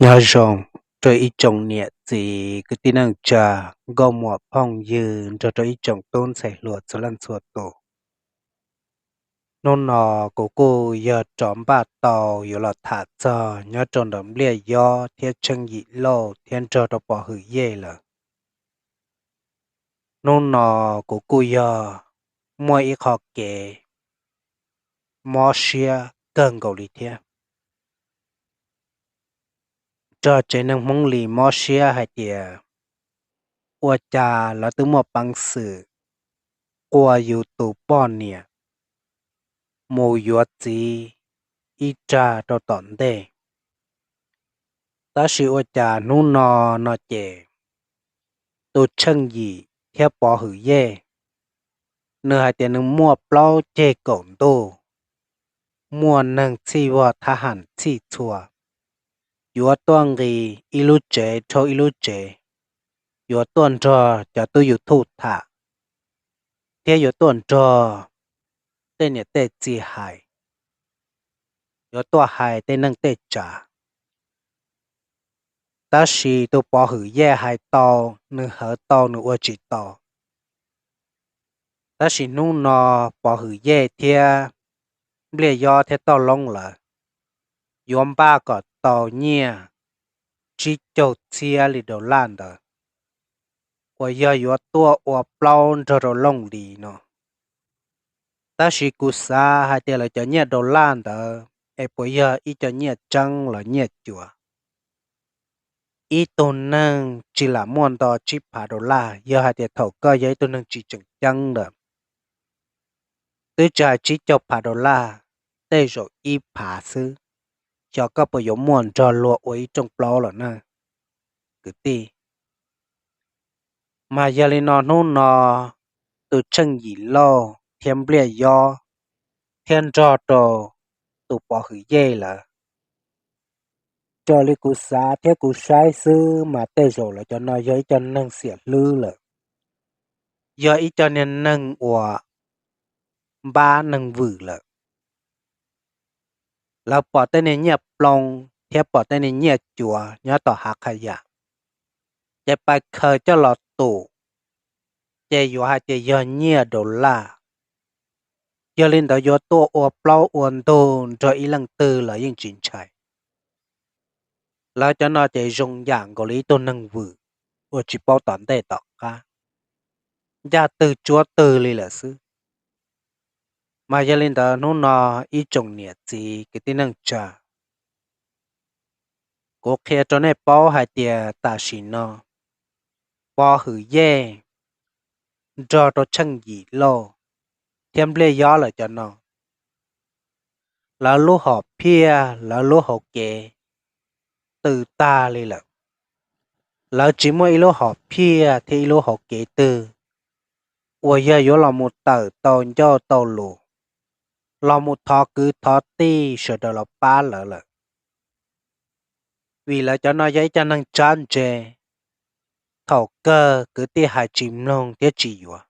Nyob zoo rau ib tsoom niam txiv kwv tij neej tsa, nkauj muam phooj ywg nrog rau ib tsoom tub ntxhais hluas txhua leej txhua tus. Hnub no kuv kuj yog rov npaj tau yuav los tham txog nyob rau ntawm Npliaj Yob thiab Tsheej Yim Lauj thiab nrog rau Pov Hwm Yej lawm. Hnub no kuv kuj yog muaj ib qho kev mob siab kawg nkaus li thiab. Nrog tsev neeg Hmoob li mob siab hais tias ua cas lawv twb muaj peev xwm qua yus tus poj niam mus yuav txiv ib rag rau tom ntej. Tab sis ua cas hnub no no ces tus Tsheej Yim thiab Pov Hwm Yej, nws hais tias nws muaj plaub ceg kaum ntuj, muaj neeg txhij vog thab ham txhij txhua, yuav tuaj nqis ib lub tsev dhau ib lub tsev, yuav tuaj nrog cov tub YouTube tham, thiab yuav tuaj nrog tej niam tej txiv hais, yuav tuaj hais tej neej tej tsav. Tab sis tus Pov Hwm Yej hais tau, nws hawv tau, nws ua tsis tau. Tab sis hnub no Pov Hwm Yej thiab Npliaj Yob thiab Toj Loob lawv yuav npaj kom tau nyiaj tsib caug txhiab li dollar ntawd, uas yog yuav tuaj ua plaub nrog rau Looj Lis no. Tab sis kuv xav hais tias lawv cov nyiaj dollar ntawd es puas yog ib co nyiaj tseeb los nyiaj cuav. Ib tug neeg tsis lam muaj nto tsib phav dollar, yog hais tias thaum koj yog ib tug neeg tsis tseem ceeb lawm, twb tsis hais tsib caug phav dollar, tej zaum ib phav xwb, xyov koj puas yuav muaj nrog luag ua ib rooj plaub lawm na, kwv tij. Mas yog li no hnub no tus Tsheej Yim Lauj thiab Npliaj Yob thiab nrog rau tus Pov Hwm Yej lawm, raws li kuv xav thiab kuv saib xwb mas tej zaum lawv cov no yog ib co neeg xiam hlwb lawm, yog ib co niag neeg uas npab neeg vwm lawm. Lawv pom tej niag nyiaj ploog thiab pom tej niag nyiaj cuav nyob tom hav qhab yam, ces pais khaws coj los tum, ces yuav hais tias yog nyiaj dollar. Yog li ntawd yuav tuaj ua plaub ua ntug nrog ib leej twg los yeej tsis ntshai. Lawv cov no ces zoo yam nkaus li ib tug neeg vwm uas tsis paub tom ntej tom qab, ncaj twg tsuab twg li lawm xwb. Mas yog li ntawd hnub no ib tsoom niam txiv kwv tij neej tsa, kuv qhia rau nej paub hais tias tam sim no Pov Hwm Yej nrog rau Tsheej Yim Lauj thiab Npliaj Yob lawv cov no, lawv lub hom phiaj lawv lub hauv kev tw tag li lawm. Lawv tsis muaj ib lub hom phiaj thiab ib lub hauv kev twg uas yog yuav los mus tawm tau ncauj tau lus, los mus thov kwv thov tij sawv daws los pab lawv lawm. Vim lawv cov no yog ib co neeg tsab ntse, thaum kawg kwv tij hais tsis mloog thiab tsis yuav.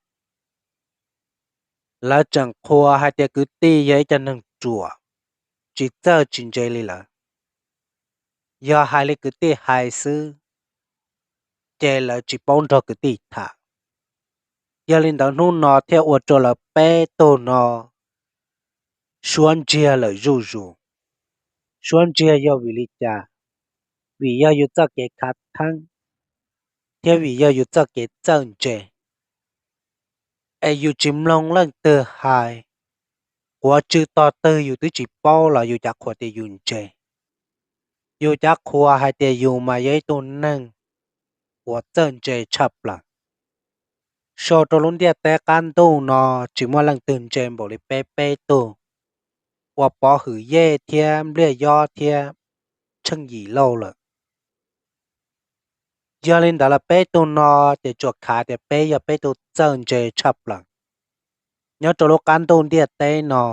Lawv tseem qhuas hais tias kwv tij yog ib co neeg ruam, tsis txawj tsis ntse li lawm. Yog hais li kwv tij hais xwb, ces lawv tsis paub nrog kwv tij tham. Yog li ntawd hnub no thiaj ua rau lawv peb tug no suab ntsiag lawm zuj zus. Suab ntsiag yog vim li cas? Vim yog yus txoj kev khav theeb, thiab vim yog yus txoj kev txawj ntse, es yus tsis mloog leej twg hais. Quav tsw tog twg yus twb tsis paub los yus cav qhuas tias yus ntse. Yus cav qhuas hais tias yus mas yog ib tug neeg uas txawj ntse tshaj plaws. Sau rau lub ntiaj teb qab ntuj no tsis muaj leej twg ntse npaum li peb peb tug, uas Pov Hwm Yej thiab Npliaj Yob thiab Tsheej Yim Lauj lawm. Yog li ntawd los peb tug no ces tsuas khav tias peb yog peb tug txawj ntse tshaj plaws nyob rau lub qab ntuj ntiaj teb no.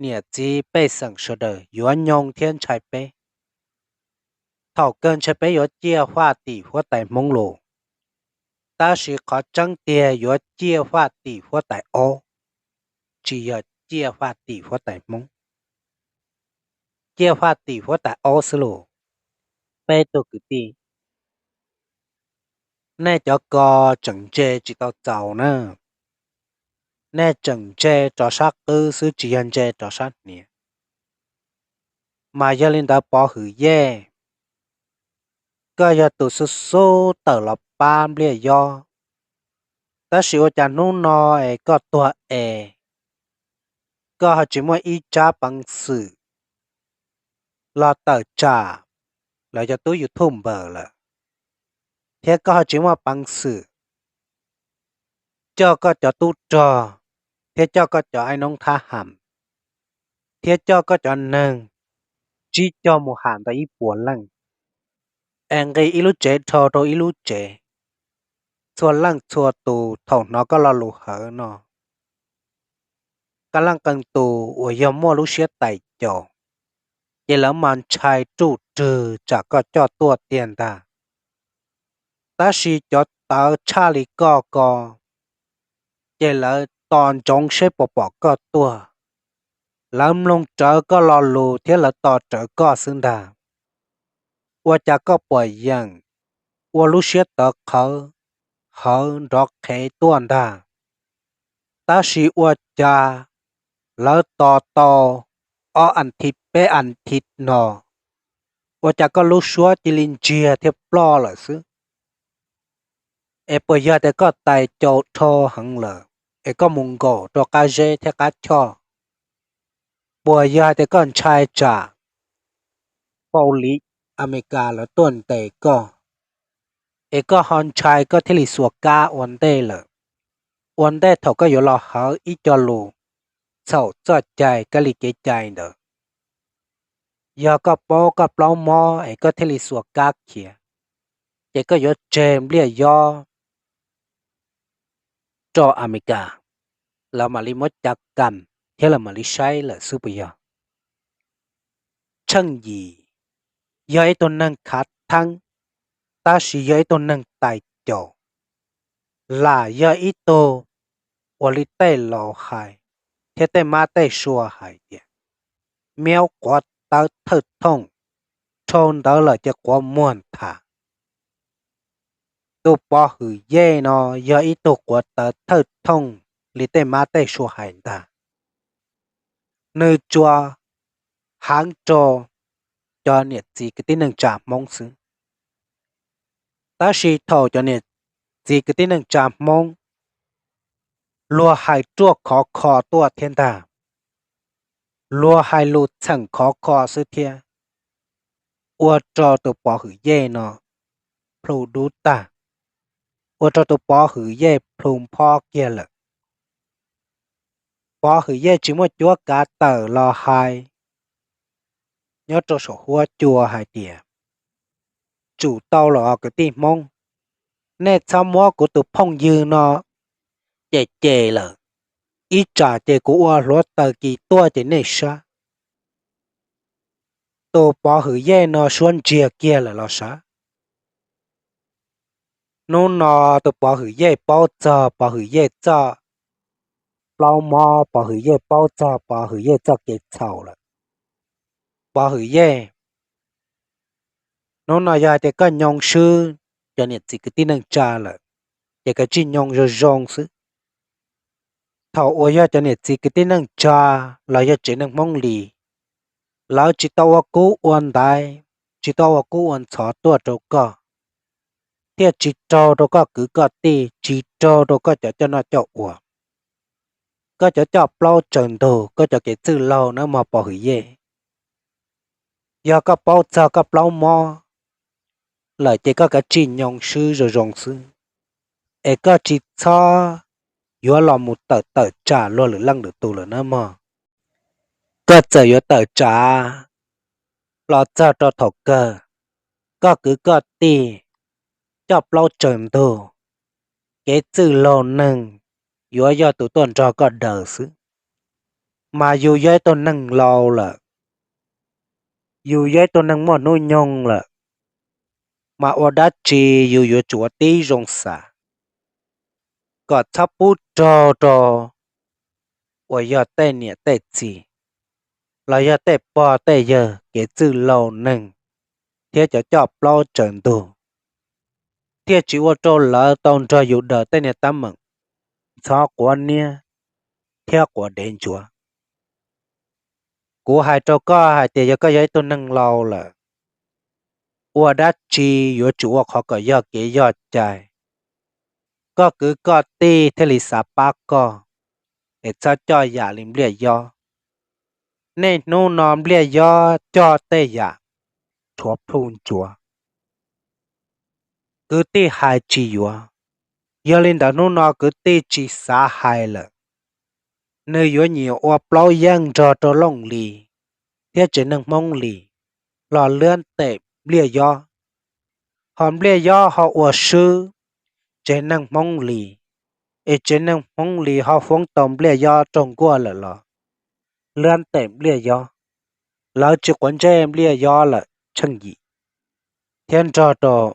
Niam txiv pej xeem sawv daws yuav nyoo thiab ntshai peb. Thaum kawg ntshai peb yuav ciaj faj tim huab tais Hmoob lus, tab sis qhov tseeb tiag yuav ciaj faj tim huab tais aub, tsis yog ciaj faj tim huab tais Hmoob. Ciaj faj tim huab tais aub xwb lus. Peb tug kwv tij, nej cov ko tseem ntse tsis tau txaus na. Nej tseem ntse rov sab qwb xwb, tsis yog ntse rov sab hniav. Mas yog li ntawd Pov Hwm Yej, koj yog tus xub xub tawm los pab Npliaj Yob, tab sis ua cas hnub no es koj tuag es koj ho tsis muaj ib tsab peev xwm los tawm tsam lawv cov tub YouTube npaws lawm, thiab koj ho tsis muaj peev xwm coj koj cov tub rog, thiab coj koj cov aib noob thab ham, thiab coj koj cov neeg tsib caug mus ham ntawm ib puas leej, es nqis ib lub tsev dhau rau ib lub tsev, txhua leej txhua tus thaum hnov koj lo lus hawv no, qee leej qee tus uas yog muaj lub siab tais caus, ces lawv mas ntshai ruj rwg tsam koj coj tuaj tiag ntag. Tab sis cov tawv tshaj li koj ko, ces lawv tos ntsoov seb puas pom koj tuaj, lawv mloog rawv koj lo lus thiab lawv tos rawv koj xwb ntag. Ua cas koj puas yeem ua lub siab tawv qhawv hawv nrov qhev tuaj ntag, tab sis ua cas lawv tos tau ob as thiv peb as thiv no, ua cas koj lub suab cia li ntsiag thiab ploj lawm xwb? Es puas yog tias koj tais caus dhau heev lawm, es koj mus nkaum rau qab zeb thiab qab choj? Puas yog hais tias koj ntshai tsam Paus Lis Amelikas lawv tuaj ntes koj, es koj ho ntshai koj thiaj li xuas kab ua ntej lawm, ua ntej thaum koj yuav los hawv ib co lus txhaum txoj cai kab li kev cai ntawd? Yog koj paub koj plaub mob es koj thiaj li xuas kab khiav, ces koj yuav tseg Npliaj Yob rau Amelikas, lawv mam li muab cav kam thiab lawv mam li saib lawm xwb puas yog? Tsheej Yim yog ib tug neeg khav theeb, tab sis yog ib tug neeg tais caus, lam yog ib tug uas li tej laus hais thiab tej mab tej sua hais tias, miaub quav tawv thawj thooj, dhau ntawd lawm ces quav muag nthav. Tus Pov Hwm Yej no yog ib tug quav tawv thawj thooj li tej mab tej sua hais ntag. Nws tsuas heev rau cov niam txiv kwv tij neej tsa Hmoob xwb. Tab sis thaum cov niam txiv kwv tij neej tsa Hmoob luag hais ruaj khov kho tuaj thiab ntag, luag hais lus txheem khov kho xwb thiab, ua rau tus Pov Hwm Yej no plhu dub tag, ua rau tus Pov Hwm Yej plhu nphob kiag lawm. Pov Hwm Yej tsis muaj cuab kav tawm los hais nyob rau saum huab cua hais tias, tsum tau los kwv tij Hmoob, nej txhob muab kuv tus phooj ywg no cem cem lawm, ib tsam ces kuv ua hluav taws kis tuaj ces nej sab. Tus Pov Hwm Yej no suab ntsiag kiag lawm los sav. Hnub no tus Pov Hwm Yej paub txog Pov Hwm Yej txoj plaub mob, Pov Hwm Yej paub txog Pov Hwm Yej txoj kev txhaum lawm. Pov Hwm Yej, hnub no yog hais tias koj nyoo swb cov niam txiv kwv tij neej tsa lawm, ces koj tsij nyoo zoo zoo xwb. Thaum uas yog cov niam txiv kwv tij neej tsa los yog tsev neeg Hmoob li, lawv tsis tau ua kub ua ntaiv, tsis tau ua kub ua ntxhov tuaj rau koj, thiaj tsis raug rau koj kwv koj tij, tsis raug rau koj cov coj noj coj ua, koj cov coj plaub tsaws ntug, koj cov kev txwj laug nawb mog Pov Hwm Yej. Yog koj paub txog koj plaub mob lawm ces koj kav tsij nyoo swb zoo zoo xwb, es koj tsis txhob yuav los mus tawm tawm tsam luag lwm leej lwm tus lawm nawb mog. Koj txawm yuav tawm tsam los txog rau thaum kawg, koj kwv koj tij coj plaub tsaws ntug, kev txwj laug neeg yuav yog tus tuaj nrog koj daws xwb. Mas yus yog ib tug neeg laus lawm, yus yog ib tug neeg muaj hnub nyoog lawm, mas ua dab tsi yus yuav tsum ua tib zoo xav, kom txhob pub raug rau uas yog tej niam tej txiv los yog tej pog tej yawg kev txwj laug neeg thiab cov coj plaub tsaws ntug, thiaj tsis ua rau lawv tau nrog yus daws tej niag teeb meem ntxhov quav niab thiab quav dev ntsuav. Kuv hais rau koj hais tias yog koj yog ib tug neeg laus lawm, ua dab tsi yuav tsum ua qhov kom yog kev yog cai, koj kwv koj tij thiaj li xav pab koj, es txhob coj yam li Npliaj Yob. Niaj hnub no Npliaj Yob coj tej yam rhuav plhu ntsuav, kwv tij hais tsis yuav. Yog li ntawd hnub no kwv tij tsis xav hais lawm, nws yuav nyiam ua plaub yeej nrog rau Looj Lis thiab tsev neeg Hmoob Lis los liab tem Npliaj Yob, ho Npliaj Yob ho ua swb tsev neeg Hmoob Lis, es tsev neeg Hmoob Lis ho foob tau Npliaj Yob raug nkuaj lawm los liab tem Npliaj Yob. Lawv tsis quav ntsej Npliaj Yob lawm Tsheej Yim thiab nrog rau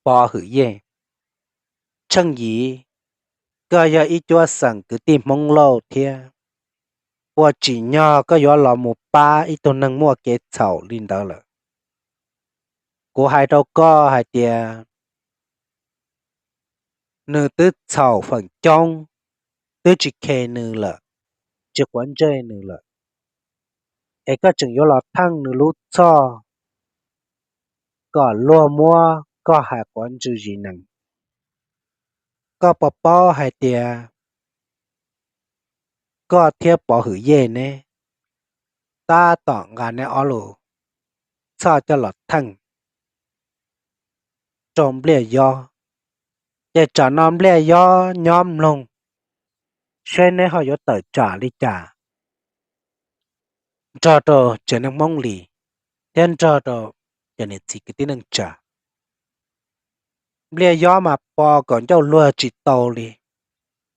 Pov Hwm Yej. Tsheej Yim, koj yog ib cuab xeem kwv tij Hmoob Lauj thiab, puas tsim nyog koj yuav los mus pab ib tug neeg muaj kev txhaum li ntawd lawm? Kuv hais rau koj hais tias nws twb txhaum feem coob, twb tsis khes nws lawm, tsis quav ntsej nws lawm, es koj tseem yuav los theej nws lub txhoj kom luag muab koj hais quav ntswg zis nees. Koj puas paub hais tias koj thiab Pov Hwm Yej neb tab tom nqa neb ob lub txhoj coj los theej rau Npliaj Yob, ces tsam no Npliaj Yob nyob mloog seb neb ho yuav tawm tsam li cas nrog rau tsev neeg Hmoob Lis thiab nrog rau cov niam txiv kwv tij neej tsa. Npliaj Yob mas pos kaum ncauj luag tsis tau li.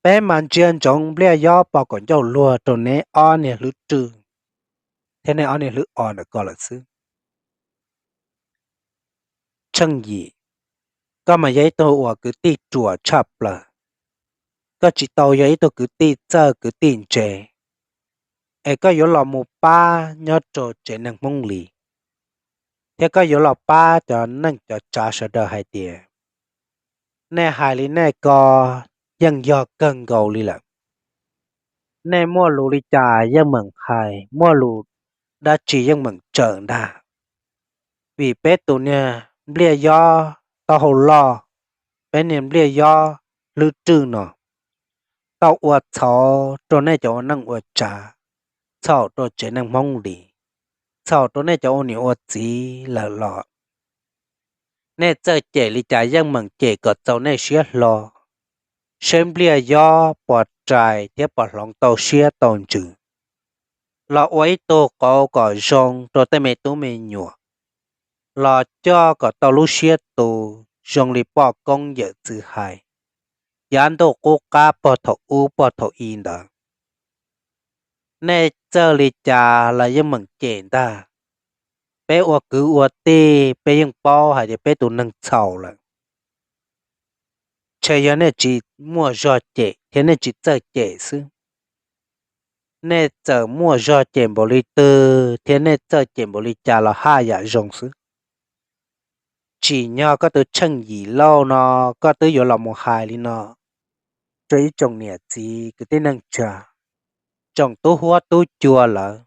Peb mas ntsia ntsoov Npliaj Yob pos kaum ncauj luag rau neb ob niag hlwb rwj thiab neb ob niag hlwb os ntawm ko lawm xwb. Tsheej Yim, koj mas yog ib tug uas kwv tij ruam tshaj plaws. Koj tsis tau yog ib tug kwv tij txawj kwv tij ntse, es koj yuav los mus pab nyob rau tsev neeg Hmoob Lis, thiab koj yuav los pab cov neej cov tsav sawv daws hais tias nej hais li nej ko yeej yog kawg nkaus li lawm. Nej muaj lus li cas yeej meem hais, muaj lus dab tsi yeej meem tsawm ntag. Vim peb tus niag Npliaj Yob taub hau loj, peb niag Npliaj Yob hlwb rwj no tau ua txhaum rau nej cov ua neej ua tsav, txhaum rau tsev neeg Hmoob Lis, txhaum rau nej cov ua niam ua txiv lawm los nej txawj cem li cas yeej meem cem kom txaus nej siab hlo, seb Npliaj Yob puas rais thiab puas hloov tau siab tau ntsws, los ua ib tug qauv kom zoo rau tej me tub me nyuam, los coj kom tau lub siab tu zoo li poj koob yawm txwv hais, yav ntuj qub qab pog thaum ub pog thaum i ntawd. Nej txawj li cas los yeej meem cem ntag. Peb ua kwv ua tij peb yeej paub hais tias peb tus neeg txhaum lawm, ntshe yog nej tsis muaj zog cem thiab nej tsis txawj cem xwb. Nej txawm muaj zog cem npaum li twg thiab nej txawj cem npaum li cas los haj yam zoo xwb. Tsim nyog koj tus Tsheej Yim Lauj no koj twb yuav los mus hais li no rau ib tsoom niam txiv kwv tij neej tsa, tsoom tub huab tub cua lawv,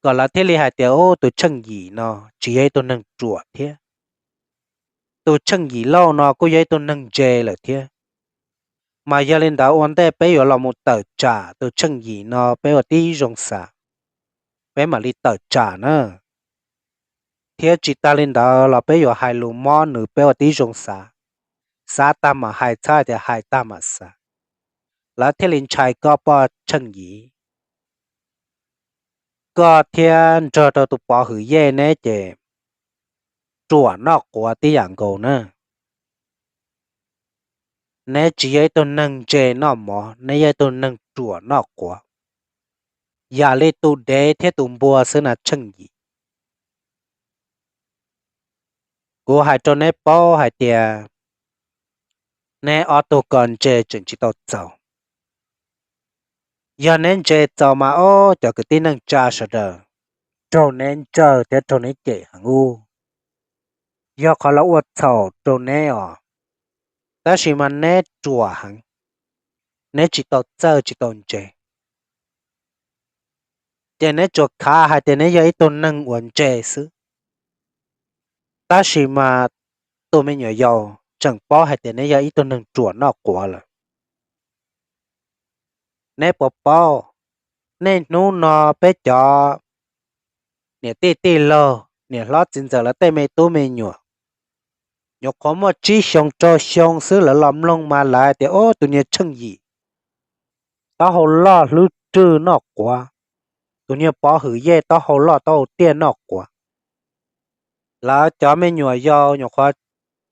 kom lawv thiaj li hais tias ub, tus Tsheej Yim no tsis yog ib tug neeg ruam thiab, tus Tsheej Yim Lauj no kuj yog ib tug neeg ntse lawm thiab. Mas yog li ntawd ua ntej peb yuav los mus tawm tsam tus Tsheej Yim no peb ua tib zoo xav, peb mam li tawm tsam na. Thiab tsis tas li ntawd los peb yuav hais lus mob nws peb ua tib zoo xav, xav tag mam hais txhob hais tias hais tag mam xav. Lawv thiaj li ntshai koj poj Tsheej Yim. Koj thiab nrog rau tus Pov Hwm Yej neb ces ruam noj quav tib yam nkaus na. Neb tsis yog ib tug neeg ntse noj mov, neb yog ib tug neeg ruam noj quav, yam li tus dev thiab tus npua xwb na Tsheej Yim. Kuv hais rau neb paub hais tias neb ob tug ko ntse tseem tsis tau txaus. Yog neb ntse txaus mas ob cov kwv tij neej tsa sawv daws raug neb ntsawj thiab raug neb cem heev ub. yog qhov lawv ua txhaum rau neb os, tab sis mas neb ruam heev, neb tsis tau txawj tsis tau ntse, ces neb tsuas khav hais tias neb yog ib tug neeg uas ntse xwb, tab sis mas tus me nyuam yaus tseem paub hais tias neb yog ib tug neeg ruam noj quav lawm. Neb puas paub, niaj hnub no peb cov niam tij tij laug, niam hlob txiv ntxawm lawv tej me tub me nyuam, nyuam qhuav muaj tsib xyoo rau xyoo xwb lawv los mloog mas lawv hais tias, Ub, tus niag Tsheej Yim taub hau loj hlwb rwj noj quav, tus niag Pov Hwm Yej taub hau loj taub hau tiaj noj quav. Lawv cov me nyuam yaus nyuam qhuav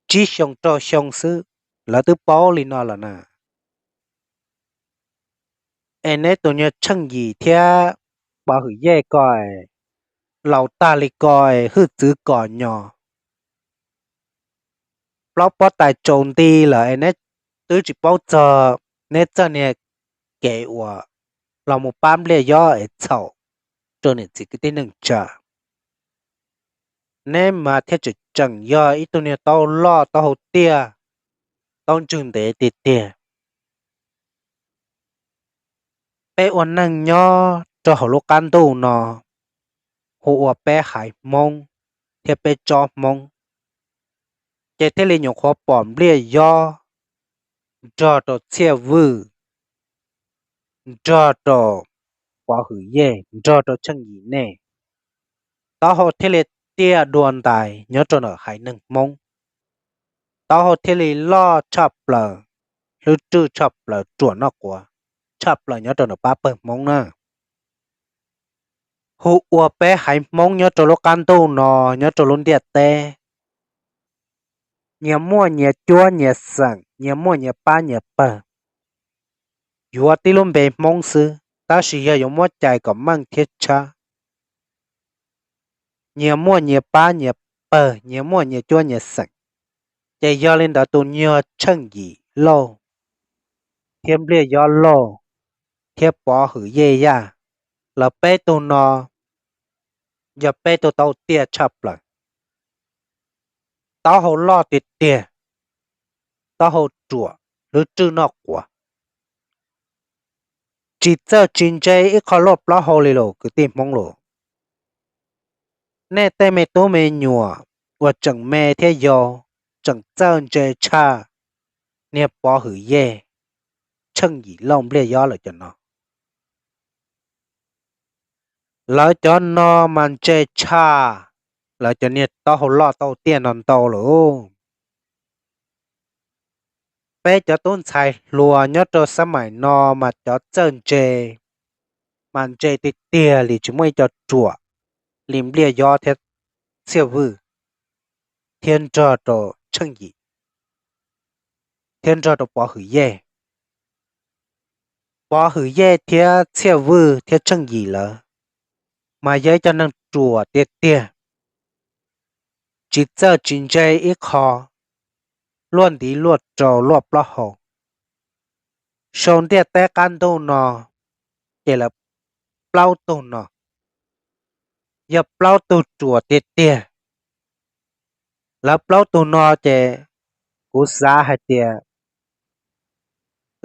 tsib xyoo rau xyoo xwb, lawv twb paub li no lawm na. Es neb tus niag Tsheej Yim thiab Pov Hwm Yej ko, laus tag li ko, hwj txwv kom nyo, plaub pob tais tsaus nti lawm es neb twb tsis paub txog neb txoj niag kev uas los mus pab Npliaj Yob es txhaum rau niam txiv kwv tij neej tsa. Neb mas thiaj tseem tseem yog ib tug niag taub loj taub hau tiaj, taub ntswg ntev tiag tiag. Peb ua neeg nyob rau hauv lub qab ntuj no, hu ua peb haiv Hmoob thiab peb tsob Hmoob, ces thiaj li nyuam qhuav pom Npliaj Yob nrog rau Txhiaj Vwj, nrog rau Pov Hwm Yej, nrog rau Tsheej Yim nej, taub hau thiaj li tiaj dua ntais nyob rau ntawm haiv neeg Hmoob. Taub hau thiaj li loj tshaj plaws, hlwb rwj tshaj plaws, ruam noj quav tshaj plaws nyob rau ntawm pab pawg Hmoob na. Hu ua peb haiv Hmoob nyob rau lub qab ntuj no, nyob rau lub ntiaj teb, nyias muaj nyias cuab nyias xeem, nyias muaj nyias pab nyias pawg. Yuav tib lub npe Hmoob xwb, tab sis yog yuav muab cais kom meej thiab tshab, nyias muaj nyias pab nyias pawg, nyias muaj nyias cuab nyias xeem. Ces yog li ntawd tus nyuag Tsheej Yim Lauj thiab Npliaj Yob Lauj thiab Pov Hwm Yej Yaj, lawv peb tug no yog peb tug taub hau tiaj tshaj plaws, taub hau loj tiag tiag, taub hau ruam, hlwb rwj noj quav, tsis txawj tsis ntse ib qho luaj plaub hau li lauj kwv tij Hmoob lauj. Nej tej me tub me nyuam uas tseem me thiab yau, tseem txawj ntse tshaj niag Pov Hwm Yej, Tsheej Yim Lauj, Npliaj Yob lawv cov no. Lawv cov no mas ntse tshaj lawv cov niag taub hau loj taub hau tiaj no ntau lawm. Peb cov tub ntxhais hluas nyob rau xab maim no mas cov txawj ntse mas ntse tiag tiag li, tsis muaj ib co ruam li Npliaj Yob thiab Txhiaj Vwj thiab nrog rau Tsheej Yim thiab nrog rau Pov Hwm Yej. Pov Hwm Yej thiab Txhiaj Vwj thiab Tsheej Yim lawv mas yog ib co neeg ruam tiag tiag, tsis txawj tsis ntse ib qho, luaj ntiv luaj rau luaj plaub hau. Sau ntiaj teb qab ntuj no ces lawv plaub tug no yog plaub tug ruam tiag tiag. Lawv plaub tug no ces kuv xav hais tias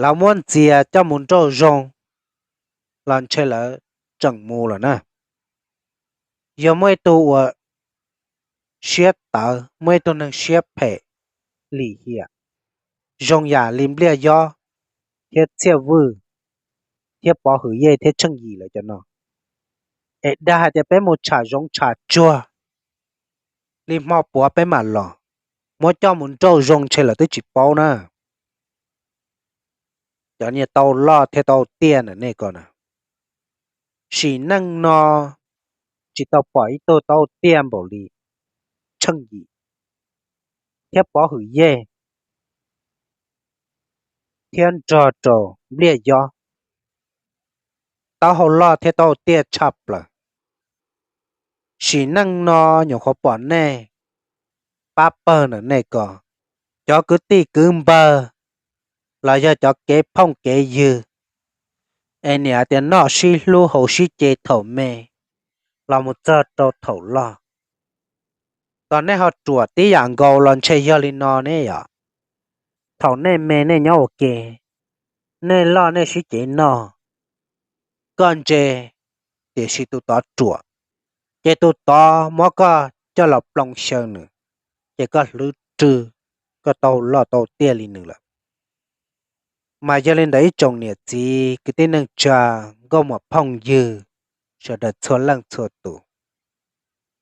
lawv muab ntxias coj mus nrauj zoo los ntshe lawv tseem mus lawm na. Yog muaj ib tug uas siab tawv, muaj ib tug neeg siab phem lim hiam, zoo yam li Npliaj Yob thiab Txhiaj Vwj thiab Pov Hwm Yej thiab Tsheej Yim lawv cov no, es dag hais tias peb mus tsham zoov tsham tsuag li hmo puav peb mam los, muab coj mus nrauj zoo ntshe lawv twb tsis paub na. Cov niag taub hau loj thiab taub hau tiaj ntawm nej ko na, sim neej no tsis tau pom ib tug taub hau tiaj npaum li Tsheej Yim thiab Pov Hwm Yej thiab nrog rau Npliaj Yob, taub hau loj thiab taub hau tiaj tshaj plaws. Sim neej no nyuam qhuav pom nej pab pawg ntawm nej ko, cov kwv tij kwv npawg los yog cov kev phooj kev ywg, es niam hais tias noj sib hlub haus sib ce thaum me los mus txog rau thaum loj. Tos nej ho ruam tib yam nkaus los ntshe yog li no ne yom. Thaum nej me nej nyob ua ke, nej loj nej sib cev noj, koj ntse, tiam sis tus tod ruam, ces tus tod muab koj coj los plooj xyaw nws, ces koj hlwb rwg, koj tau loj tau tiaj li nws lawm. Mas yog li ntawd ib tsoom niam txiv kwv tij neej tsa, nkauj muam phooj ywg, sawv daws txhua leej txhua tus,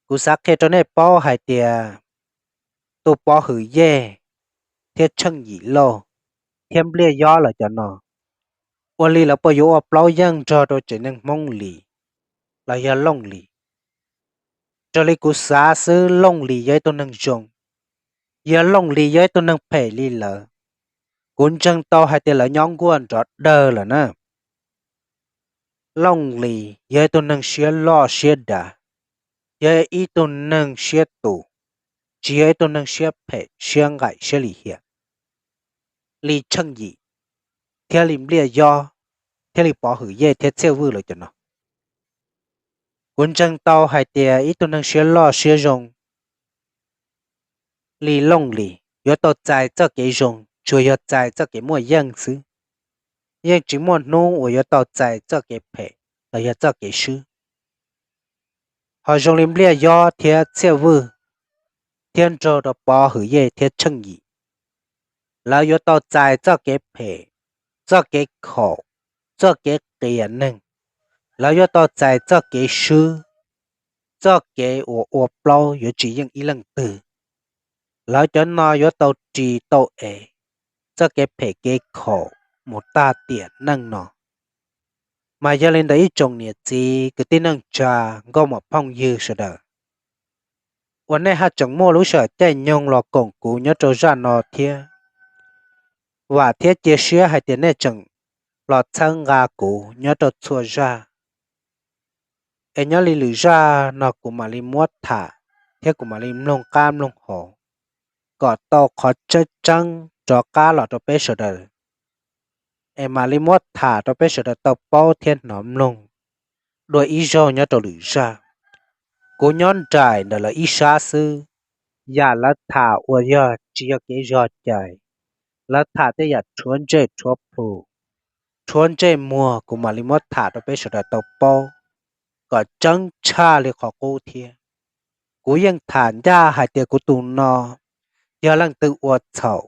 kuv xav qhia rau nej paub hais tias tus Pov Hwm Yej thiab Tsheej Yim Lauj thiab Npliaj Yob lawv cov no, ua li lawv puas yuav ua plaub yeej nrog rau tsev neeg Hmoob Lis los yog Looj Lis? Raws li kuv xav xwb Looj Lis yog ib tug neeg zoo, yog Looj Lis yog ib tug neeg phem li lawv, kuv ntseeg tau hais tias lawv nyob nkuaj nrov dawg lawm na. Looj Lis yog ib tug neeg siab loj siab dav, yog ib tug neeg siab tus, tsis yog ib tug neeg siab phem siab nqaim siab lim hiam li Tsheej Yim, thiab li Npliaj Yob, thiab li Pov Hwm Yej thiab Txhiaj Vwj lawv cov no. Kuv ntseeg tau hais tias ib tug neeg siab loj siab zoo li Looj Lis yuav tau txais txoj kev zoo tsuas yog txais txoj kev muaj yeej xwb, yeej tsis muaj hnub uas yuav tau txais txoj kev phem los yog txoj kev swb. Ho zoo li Npliaj Yob thiab Txhiaj Vwj, thiab nrog rau Pov Hwm Yej thiab Tsheej Yim, lawv yuav tau txais txoj kev phem, txoj kev khaum, txoj kev qias neeg, lawv yuav tau txais txoj kev swb, txoj kev uas ua plaub yuav tsis yeej ib leej twg. Lawv cov no yuav tau ris tau ev txoj kev phem kev khaum mus tag tiam neej no. Mas yog li ntawd ib tsoom niam txiv kwv tij neej tsa, nkauj muam phooj ywg sawv daws, uas nej haj tseem muaj lub sij hawm caij nyoog los koom kuv nyob rau zaj no thiab, vam thiab cia siab hais tias nej tseem los txhawb nqa kuv nyob rau txhua zaj. Es nyob li lwm zaj no kuv mam li muab tham thiab kuv mam li mloog qab mloog hauv kom tau qhov tseeb tseeb rov qab los rau peb sawv daws, es mam li muab tham rau peb sawv daws tau paub thiab hnov mloog dua ib zaug nyob rau lwm zaj. Kuv nyob nraim ntawm lawv ib sab xwb, yam lawv tham uas yog tsis yog kev zog cai, lawv tham tej yam rhuav ntsej rhuav plhu, rhuav ntsej muag, kuv mam li muab tham rau peb sawv daws tau paub kom tseeb tshaj li qhov qub thiab. Kuv yeej tham ncaj hais tias kuv tus no yog leej twg ua txhaum,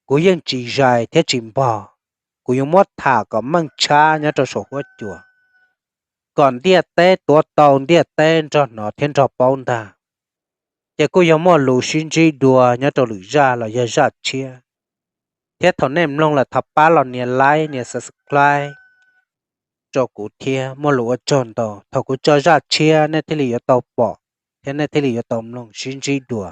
kuv yeej tsis zais thiab tsis npog. Kuv yuav muab tham kom meej tshab nyob rau saum huab cua, kom ntiaj teb tuav tau ntiaj teb nrog hnov thiab nrog paub ntag. Ces kuj yog muaj lus sib ntsib dua nyob rau lwm zaj los yog zaj tshiab. Thiab thaum nej mloog lawm thov pab los nias like nias subscribe rau kuv thiab, muaj lus ua tsaug ntau. Thaum kuv tso zaj tshiab nej thiaj li yuav tau pom thiab nej thiaj li yuav tau mloog sib ntsib dua.